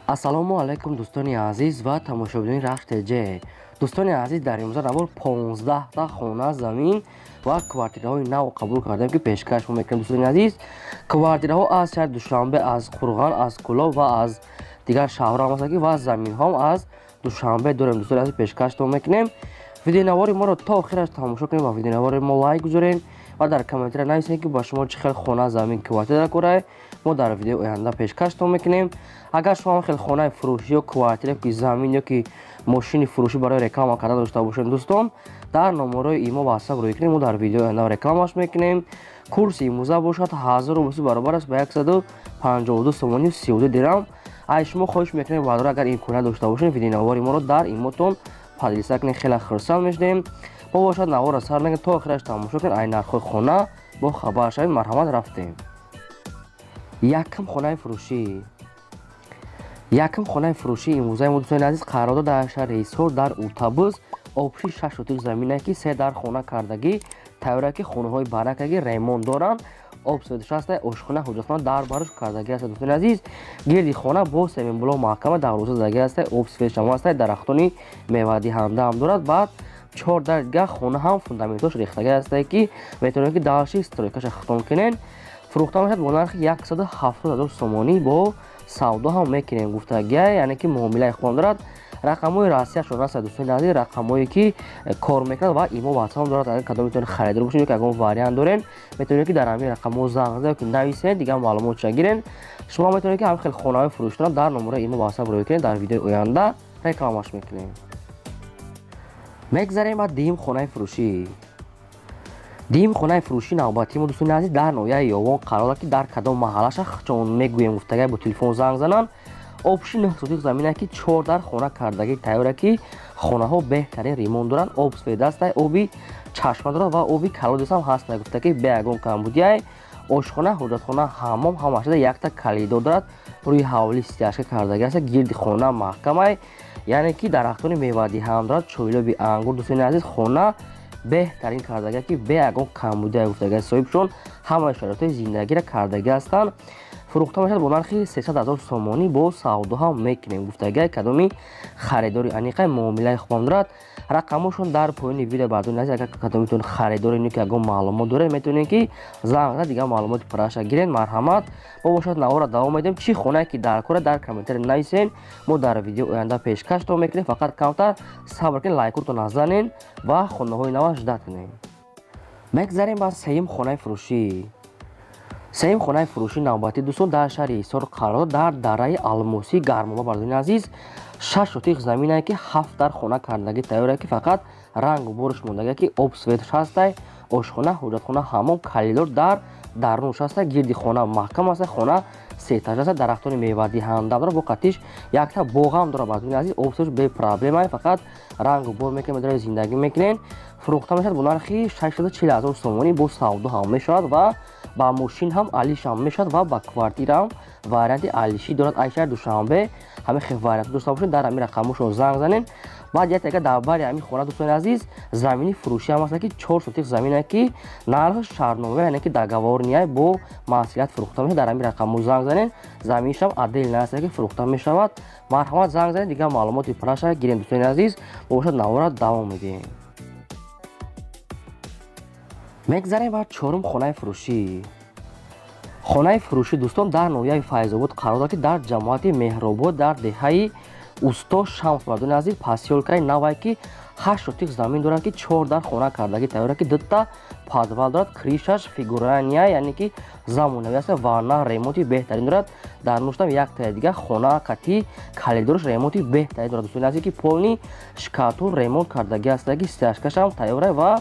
Ассалому алайкум, дӯстони азиз ва тамошобинони Рахш ТЖ. Дӯстони азиз, дар имрӯза навор 15та хона, замин ва квартираҳои нав қабул кардем, ки пешкаш мекунем. Дӯстони азиз, квартираҳо аз шаҳри Душанбе, аз Қурған, аз Кӯлоб ва аз дигар шаҳрҳо ҳам ҳастанд ва заминҳоам аз Душанбе дорем. Дӯстони азиз, пешкаштон мекунем. Видеонавори моро то охираш тамошо кунем ва видеонавори мо лайк гузорем ва дар комментария нависем, ки ба шумо чӣ хел хона, замин, квартира даркорае. Мо дар видеои оянда пешкаштон мекунем. Агар шумо ҳам хел хонаи фурӯшӣ ё квартира ки замин ё ки мошини фурӯшӣ барои реклама карда дошта бошем, дӯстон, дар номерои имо ватсап рӯй кунем, мо дар видеои оянда рекламаш мекунем. Курси имрӯза бошад 1000 рубл, баробар аст ба 152 сомонию 32 дирам. Ай шумо хоҳиш мекунем, баъдора, агар имконият дошта бошем, видеонавори моро дар имотон поделиться кунед, хеле хурсанд мешудем. Мо бошад наворро сар накунед, то охираш тамошо кунед, ай нархҳои хона бо хабар шавед. Марҳамат, рафтем. Якум хонаи фурӯшӣ. Якум хонаи фурӯшии имрӯзаи мо, дӯстони азиз, қарор дод дар шаҳри Ҳисор, дар Утабуз. Общий 6 сотих замине, ки се дар хона кардагӣ тайёра, ки хонаҳои баракаги ремонт доранд, об светш аста, ошхона, ҳуҷратхона дар барош кардагӣ аст. Дӯстони азиз, гирди хона бо семенблок маҳкама дарвоза задагӣ аста, об светшам аста, дарахтони мевадиҳанда ҳам дорад. Баъд чор дар дигар хона ҳам фундаментош рехтагӣ астае, ки метавонед, ки дальше стройкаша хатм кунед. Фурӯхта мешавад бо нархи 170 000 сомонӣ, бо савдо ҳам мекунем гуфтагия, яъне ки муомилаи хубам дорад. Рақамҳои Россияшон аст, дӯстони азиз, рақамҳое ки кор мекунад ва имо, ватсап дорад. Агар кадом метавонед харидор бошед ё ки ягон вариант дорен, метавонед, ки дар ҳамин рақамҳо занг зада ё ки нависед, дигар маълумотша гирен. Шумо метавонед, ки ҳамин хел хонаҳои фурӯширо дар номерои имо, ватсап рӯй кунед, дар видеои оянда рекламаш мекунем. Мегзарем ба дуюм хонаи фурӯшӣ. Дуюм хонаи фурӯшӣ навбатии мо, дӯстони азиз, дар ноҳияи Ёвон қарор дорад, ки дар кадом маҳаллаша чон мегӯем гуфтагай, бо телефон занг зананд. Общий 9 сотих замине, ки чор дар хона кардагӣ тайёра, ки хонаҳо беҳтарин ремонт доранд, об свет астай, оби чашма дорад ва оби колодец ҳам ҳаст, гуфта ки бе ягон камбудиай. Ошхона, ҳуҷратхона, ҳаммом ҳамашада, якта калидор дорад, рӯи ҳавли стяжка кардагӣ аст, гирди хона маҳкамай, яъне ки дарахтони мевадиҳам дорад, чойлоби ангур. Дӯстони азиз, хона беҳтарин кардагӣ, ки бе ягон камбудия гуфтагӣ, соҳибшон ҳамаи шароитҳои зиндагиро кардагӣ ҳастанд. Фурӯхта мешавад бо нархи 300 000 сомонӣ, бо савдо ҳам мекунем гуфтагӣ. Кадоми харидори аниқай, муомилаи хубам дорад. Рақамҳошон дар поёни видео, бардони азиз. Агар кадомитон харидори ки ягон маълумот доред, метавонед, ки занг зада, дигар маълумоти пурраша гиред. Марҳамат, мо бошад наворро давом медиҳем. Чӣ хонае ки дар кора, дар комментария нависен, мо дар видео оянда пешкаштон мекунем. Фақат камтар сабр кунед, лайкотон назанен ва хонаҳои нава ждать кунед. Мегзарем ба сеюм хонаи фурӯшӣ. Сеюм хонаи фурӯшии навбатӣ, дӯстон, дар шаҳри Ҳисор қарор дод, дар дараи Алмосӣ, Гармоба. Бардони азиз, 6 сотих заминае, ки ҳафт дар хона кардагӣ тайёре, ки фақат рангу борш мондагӣ, ки об светш ҳастай, ошхона, ҳуҷратхона, ҳаммом, калидор дар дарунш ҳаста, гирди хона маҳкам аста, хона сеэтаж аста, дарахтони мевадиҳанда дорад, бо қатиш якта боғам дорад. Бардони азиз, об светш бепроблема, фақат рангу бор мекунед, медоред, зиндагӣ мекунед. Фурӯхта мешавад бо нархи 640 000 сомонӣ, бо савдо ҳам мешавад ва ба мошин ҳам алиш ҳам мешавад ва ба квартира ҳам варианти алишӣ дорад. Ай шаҳри Душанбе ҳамин хел вариант дошта бошед, дар ҳамин рақамҳошон занг занед. Баъд як дар бари ҳамин хона, дӯстони азиз, замини фурӯшӣ ҳам аст, ки 4 сотих замине, ки нархш шартнома, яъне ки договорный, бо масъулият фурӯхта мешавад. Дар ҳамин рақамҳо занг занед. Заминишам отдельно аст, ки фурӯхта мешавад. Марҳамат, занг занед, дигар маълумоти пурраша гирем. Дӯстони азиз, бошад навора давом медиҳем. Мегзарем ба чорум хонаи фурӯшӣ. Хонаи фурӯшӣ, дӯстон, дар ноҳияи Файзобод қарор дорад, ки дар ҷамоати Меҳробод, дар деҳаи Усто Шамс. Мардони азиз, посёлкаи навае, ки 8 сотих замин дорад, ки чор дар хона кардагӣ тайёра, ки дута подвал дорад, крышаш фигурная, яъне ки замонавӣ аст, ванна ремонти беҳтарин дорад. Дар нуштам яктаи дигар хона кати калидорш ремонти беҳтарин дорад. Дӯстони азиз, ки полный штукатур, ремонт кардагӣ аст, ки стяжкашам тайёра ва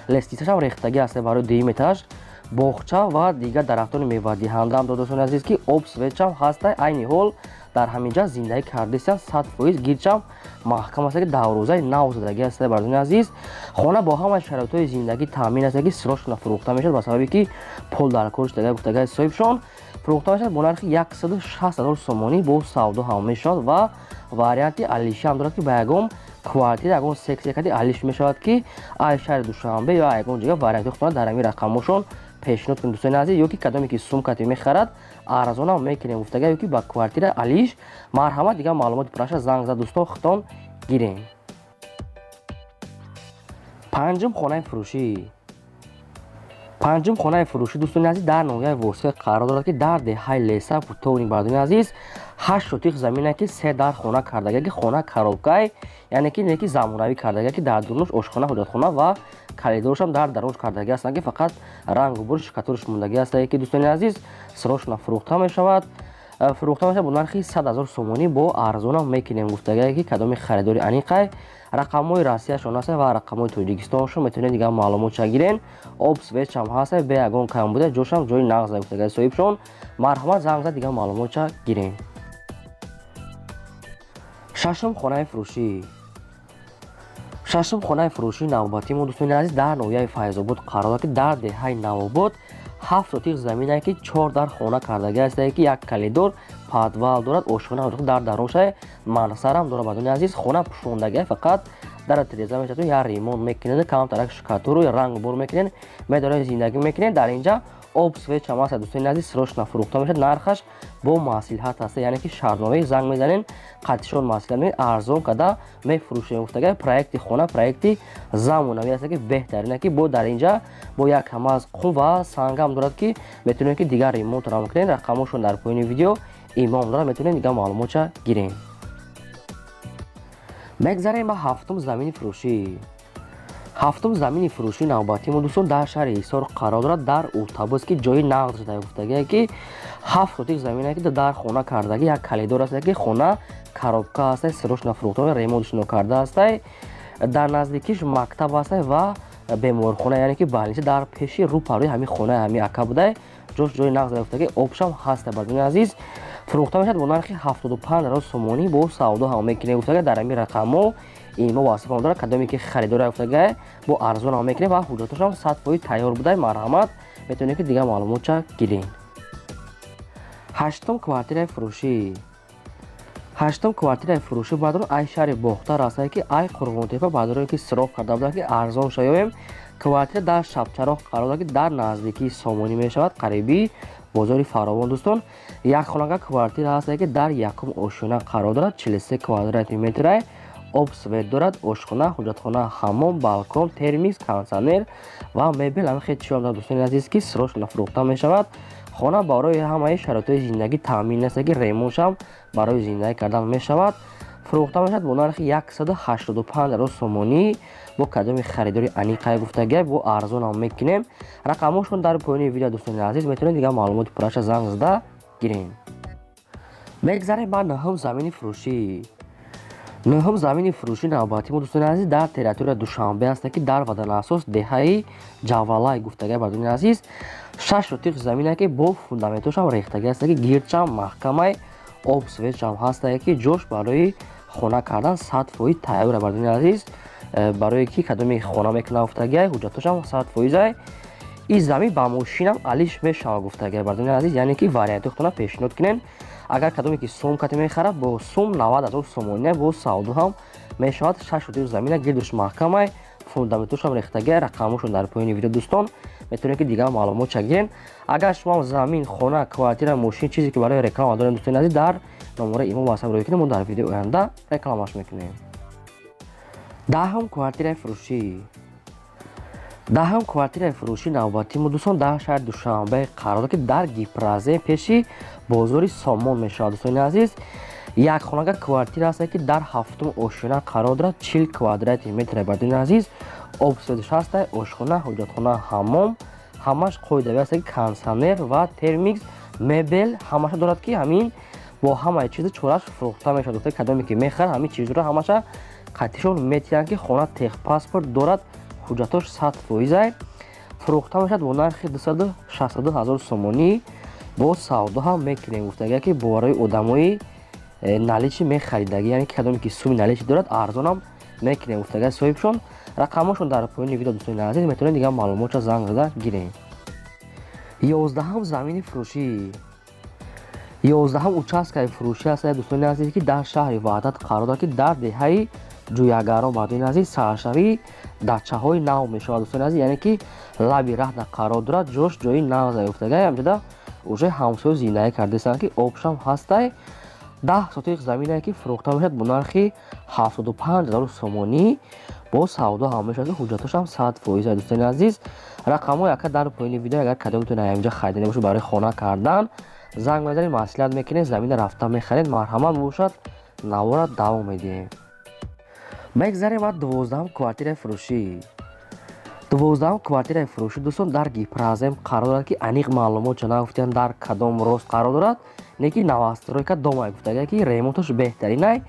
лестницашам рехтагӣ аст. Барои дуюм этаж боғча ва дигар дарахтони мевадиҳандаам дорад. Дӯстони азиз, ки об светшам ҳаста, айни ҳол дар ҳамин ҷа зиндагӣ кардесиям, 100% гирчам маҳкам аст, ки дарвозаи нав задагӣ аст. Бардони азиз, хона бо ҳамаи шароитҳои зиндагӣ таъмин аст, ки срочно фурӯхта мешавад, ба сабаби ки пул дар кор шудага гуфтагаи соҳибшон. Фурӯхта мешавад бо нархи 160 000 сомонӣ, бо савдо ҳам мешавад ва варианти алишӣ ҳам дорад, ки ба ягон квартира, ягон сексия кади алиш мешавад, ки ай шаҳри Душанбе ё ягон ҷойга варианти худтона дар ҳамин рақамҳошон пешниҳод кунед дӯстони азиз, ё ки кадоме ки сумкати мехарад арзонам мекунем гуфтага, ё ки ба квартира алиш. Марҳамат, дигар маълумоти пурраша занг зад дӯстон худтон гирем. Панҷум хонаи фурӯшӣ. Панҷум хонаи фурӯшӣ дӯстони азиз дар ноҳияи Восеъ қарор дорад, ки дар деҳаи Леса Путовник. Бардони азиз, 8 сотиқ замине ки 3 дар хона кардага, ки хона коробкай, яъне ки неки замонавӣ кардага, ки дар дурнуш ошхона, ҳоҷатхона ва калидоршам дар дарунш кардаги ҳастанд, ки фақат рангу бур шикатурш мондагӣ ҳастае, ки дӯстони азиз срочно фурӯхта мешавад. Фурӯхта мешавад бо нархи 100 000 сомонӣ, бо арзонам мекунем гуфтагае, ки кадоми харидори аниқай. Рақамҳои Россияшон ҳаста ва рақамҳои Тоҷикистоншон, метавонед дигар маълумотша гирен. Об светшам ҳаста, бе ягон кам буда, ҷошам ҷои нағза гуфтагаи соҳибшон. Марҳамат, занг зад дигар маълумотша гирен. Шашум хонаи фурӯшӣ. Шашум хонаи фурӯшии навбатии мо дӯстони азиз дар ноҳияи Файзобод қарор дорад, ки дар деҳаи Навобод 7 сотиқ замине, ки 4 дар хона кардагӣ ҳастае, ки як калидор, подвал дорад, ошхона дар даруншае, мансарам дорад. Бардони азиз, хона пӯшондагӣ, фақат дар тиреза мешавад, як ремонт мекунед, камтарак шикатуру ранг бур мекунед, медоред зиндагӣ мекунед. Дар инҷа об свет ҳам ҳаст дӯстони азиз, срочно фурӯхта мешавад. Нархаш бо маслиҳат ҳаст, яъне ки шартномаи занг мезанед, қатишон маслиҳат мекунед, арзон када мефурӯшем гуфтага. Проекти хона проекти замонавӣ аст, ки беҳтарина, ки бо дар инҷа бо як ҳамаз қум ва сангам дорад, ки метавонед ки дигар ремонтро кунед. Рақамҳошон дар поёни видео имом дорад, метавонед дигар маълумотша гирем. Мегзарем ба ҳафтум замини фурӯшӣ. Ҳафтум замини фурӯшии навбатии мо дӯстон дар шаҳри Ҳисор қарор дорад, дар Уртабӯз, ки ҷои нағз шуда гуфтагие, ки 7 сотиқ замине, ки дар хона кардагӣ, як калидор аст, ки хона коробка ҳаста, срочно фурӯхта, ремонтш нокарда ҳастай. Дар наздикиш мактаб ҳастай ва беморхона, яъне ки больница дар пеши рӯ парои ҳамин хонаи ҳамин ака будай. Ҷош ҷои нағз гуфтагӣ, обшам ҳаста. Бардони азиз, фурӯхта мешавад бо нархи 75 000 сомонӣ, бо савдо ҳам мекунем гуфтага. Дар ҳамин рақамҳо имо васифам дорад, кадоме ки харидора гуфтага, бо арзон ҳам мекунем ва ҳуҷҷатошам 100% тайёр будай. Марҳамат, метавонед ки дигар маълумотша гирем. Ҳаштум квартираи фурӯшӣ. Ҳаштум квартираи фурӯшӣ баъдон ай шаҳри Бохтар ҳастае, ки ай Қурғонтепа баъдоре ки сироқ карда буданд, ки арзон шаёем. Квартира дар Шабчароғ қарор дорад, ки дар наздикии Сомонӣ мешавад, қариби бозори Фаровон. Дӯстон, як хонага квартира ҳастае, ки дар якум ошёна қарор дорад, 43 квадрати метрай, об свет дорад, ошхона, ҳуҷҷатхона, ҳаммом, балкон, термикс, кондитсионер ва мебел. Ҳамин хел чизҳо дорад дӯстони азиз, ки срочно фурӯхта мешавад. Хона барои ҳамаи шароитҳои зиндагӣ таъмин аст, ки ремонтшам барои зиндагӣ кардан мешавад. Фурӯхта мешавад бо нархи 185 000 сомонӣ, бо кадоми харидори аниқае гуфтагия, бо арзонам мекунем. Рақамҳошон дар поёни видео дӯстони азиз, метавонед дигар маълумоти пурраша занг зада гирем. Мегзарем ба нӯҳум замини фурӯшӣ. Нӯҳум замини фурӯшии навбатии мо дӯстони азиз дар территорияи Душанбе ҳаста, ки дар Ваданасос деҳаи Ҷавалай гуфтагия. Бардони азиз, 6 сотиқ замине, ки бо фундаментошам рехтагӣ ҳаста, ки гирдшам маҳкамай, об светшам ҳастае, ки ҷош барои хона кардан 100% тайёра. Бардони азиз, барое ки кадоме хона мекунад гуфтагиай, ҳуҷҷатошам 100%-ай. Ин замин ба мошинам алиш мешавад гуфтагиай. Бардони азиз, яъне ки варианти худтона пешниҳод кунед. Агар кадоме ки сум кате мехарад, бо сум 90 000 сомонӣ, бо савдо ҳам мешавад. 6 сотиқ замина, гирдуш маҳкамай, фундаментошам рехтагиай. Рақамҳошон дар поёни видео дӯстон, метавонед ки дигар маълумотша гирен. Агар шумо замин, хона, квартира, мошин, чизе ки барои реклама дорем дӯстони азиз, дар номораи имо васап рӯй кунем, мо дар видеои оянда рекламаш мекунем. Даҳум квартираи фурӯшӣ. Даҳум квартираи фурӯшии навбатии мо дӯстон дар шаҳри Душанбе қарор дорад, ки дар Гипразе пеши бозори Сомон мешавад. Дӯстони азиз, як хонага квартира ҳаст, ки дар ҳафтум ошёна қарор дорад, 40 квадрати метр. Бардони азиз, об светш ҳаста, ошхона, ҳуҷҷатхона, ҳаммом, ҳамаш қоидавӣ аст, ки кондитсионер ва термикс, мебел ҳамаша дорад, ки ҳамин бо ҳамаи чизи чораш фурӯхта мешавад. Дӯстони, кадоме ки мехарад, ҳамин чизро ҳамаша қатишон метиҳанд, ки хона техпаспорт дорад, ҳуҷҷатош 100%-ай. Фурӯхта мешавад бо нархи 262 000 сомонӣ, бо савдо ҳам мекунем гуфтагия, ки барои одамои наличный мехаридагӣ, яъне ки кадоме ки суми наличный дорад, арзонам мекунем гуфтагия соҳибшон. Рақамҳошон дар поёни видео дӯстони азиз, метавонед дигар маълумотша занг зада гирем. 11-ум замини фурӯшӣ. 11-ум участкаи фурӯшӣ аст дӯстони азиз, ки дар шаҳри Ваҳдат қарор дорад, ки дар деҳаи Ҷӯягарон, бардони азиз, саршавии дачаҳои нав мешавад, дӯстони азиз, яъне ки лаби раҳда қарор дорад, ҷош ҷои нав заёфтагай. Ҳамҷода уже ҳамсоё зиндагӣ кардастанд, ки обшам ҳастай. 10 сотиқ заминае, ки фурӯхта мешавад бо нархи 75 000 сомонӣ, бо савдо ҳам мешавад, ки ҳуҷҷатошам 100%. Дӯстони азиз, рақамҳои ака дар поёни видео. Агар кадомтон инҷа харидани бошед барои хона кардан, занг мезанед, маслиҳат мекунед, замина рафта мехаред. Марҳамат бошад. Навора давом медиҳем, мегзарем ба 12-ум квартираи фурӯшӣ. 12-ум квартираи фурӯшӣ, дӯстон, дар Гипрозем қарор дорад, ки аниқ маълумотча нагуфтиянд, дар кадом рост қарор дорад, не ки новостройка домай гуфтага, ки ремонташ беҳтаринай.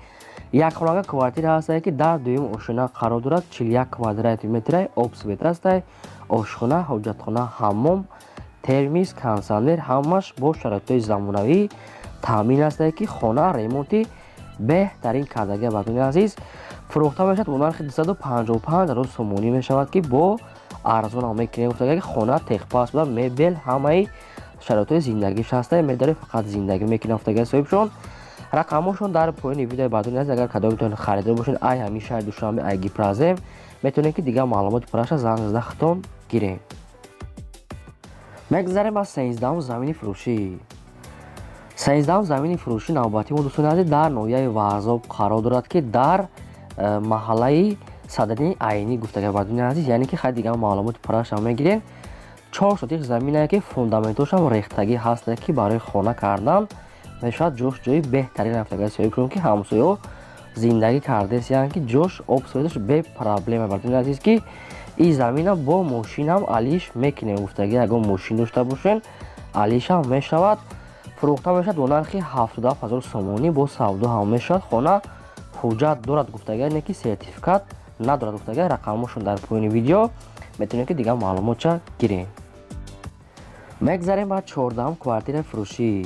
Якхонага квартира ҳастае, ки дар дуюм ошёна қарор дорад, 41 квадрати метрай, об, свет ҳастай, ошхона, ҳоҷатхона, ҳаммом, термикс, кондитсионер, ҳамаш бо шароитҳои замонавӣ таъмин ҳастае, ки хона ремонти беҳтарин кардагия. Бардони азиз, фурӯхта мешавад бо нархи 255 000 сомонӣ мешавад, ки бо арзонам мекунем гуфтага, ки хона техпаспорт буда, мебел, ҳамаи шароитҳои зиндагиш ҳастае, медаре фақат зиндагӣ мекунем гуфтага соҳибшон. Рақамҳошон дар поёни видеои, бардони азиз. Агар кадомитон харидор бошед ай ҳамин шаҳри Душанбе, ай Гипрозем, метавонед, ки дигар маълумоти пурраша занг зада худтон гирем. Мегзарем ба 13-ум замини фурӯшӣ. 13-ум замини фурӯшӣ навбатӣ мо, дӯстони азиз, дар ноҳияи Варзоб қарор дорад, ки дар маҳаллаи Садриддини Айнӣ гуфтага, бардони азиз, яъне ки хай дигар маълумоти пурраша мегирем. 4 сотих заминае, ки фундаментошам рехтагӣ ҳастае, ки барои хона кардан мешавад, ҷош ҷои беҳтарин рафтага соҳиб, ки ҳамсоё зиндагӣ кардесиянд, ки ҷош об, светаш бепроблема. Бардони азиз, ки ин замина бо мошинам алиш мекунем гуфтагӣ, ягон мошин дошта бошен, алишам мешавад. Фурӯхта мешавад бо нархи 77 000 сомонӣ, бо савдо ҳам мешавад. Хона ҳуҷҷат дорад гуфтагӣ, не ки сертификат надорад гуфтагӣ. Рақамҳошон дар поёни видео, метавонед, ки дигар маълумотча гирем. Мегзарем ба 14-ум квартираи фурӯшӣ.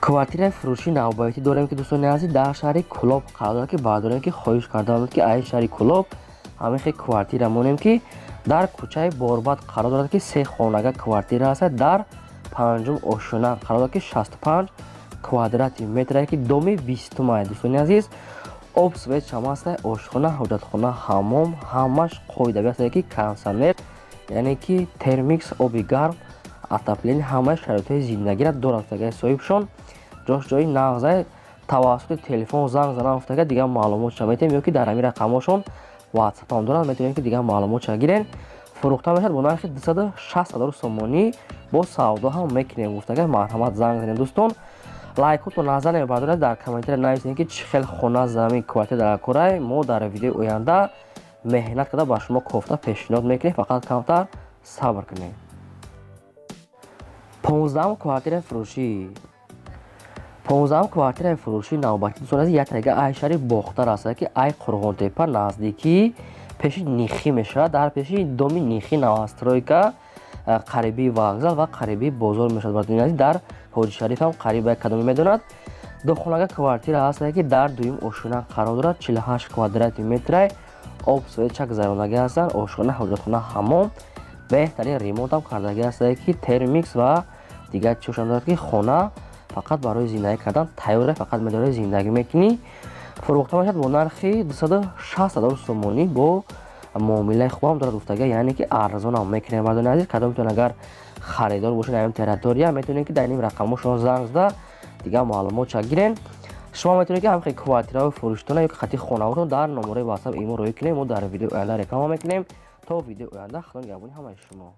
Квартираи фурӯшӣ навбатӣ дорем, ки, дӯстони азиз, дар шаҳри Кӯлоб қарор дорад, ки бардорем, ки хоҳиш кардаанд, ки ай шаҳри Кӯлоб ҳамин хел квартира монем, ки дар кӯчаи Борбад қарор дорад, ки се хонага квартира ҳастад, дар панҷум ошёна қарор дорад, ки 65 квадрати метрае, ки доми 20-умае. Дӯстони азиз, об, свет шам ҳастад, ошхона, ҳоҷатхона, ҳаммом, ҳамаш қоидави ҳастад, ки кондитсионер, яъне ки термикс, оби гарм, отопление, ҳамаи шароитҳои зиндагиро дорад гуфтага соҳибшон. Ҷош ҷои нағзай. Тавассути телефон занг занам гуфтага, дигар маълумотша метавем, ё ки дар ҳамин рақамҳошон ватсапам дорад, метавонем, ки дигар маълумотша гирен. Фурӯхта мешавад бо нархи 260 000 сомонӣ, бо савдо ҳам мекунем гуфтага. Марҳамат, занг занем, дӯстон. Лайкотро назар намебардоред, дар комментария нависем, ки чӣ хел хона, замин, квартира дар корай. Мо дар видеои оянда меҳнат карда ба шумо кофта пешниҳод мекунем, фақат камтар сабр кунем. 15-ум квартираи фурӯшӣ. 15-ум квартираи фурӯшӣ навбатӣ, дӯстон азиз, як тариқа ай шаҳри Бохтар аст, ки ай Қурғонтепа наздикӣ, пеши Нихӣ мешавад, дар пеши доми Нихӣ, новостройка, қариби вокзал ва қариби бозор мешавад. Бардони азиз, дар Ҳоҷи Шарифам қариба, кадоме медонад. Духонага квартира ҳастае, ки дар дуюм ошёна қарор дорад, 48 квадрати метрай, об, свет чак заронагӣ ҳастанд, ошхона, ҳоҷатхона, ҳаммом, беҳтарин ремонтам кардагӣ ҳастае, ки термикс ва дигар чизошам дорад, ки хона фақат барои зиндагӣ кардан тайёра, фақат медорӣ зиндагӣ мекунӣ. Фурӯхта мешавад бо нархи 260 000 сомонӣ, бо муомилаи хубам дорад гуфтага, яъне ки арзонам мекунем. Мардони азиз, кадомтон агар харидор бошед дар ин территория, метавонед, ки дар ин рақамҳо занг зада дигар маълумотша гирен. Шумо метавонед, ки ҳамхел квартираҳои фурӯштона ё хати хонаҳотон дар номерои ватсап имо роҳӣ кунем, мо дар видеои оянда реклама мекунем. То видеои оянда, худо нигаҳбони ҳамаи шумо.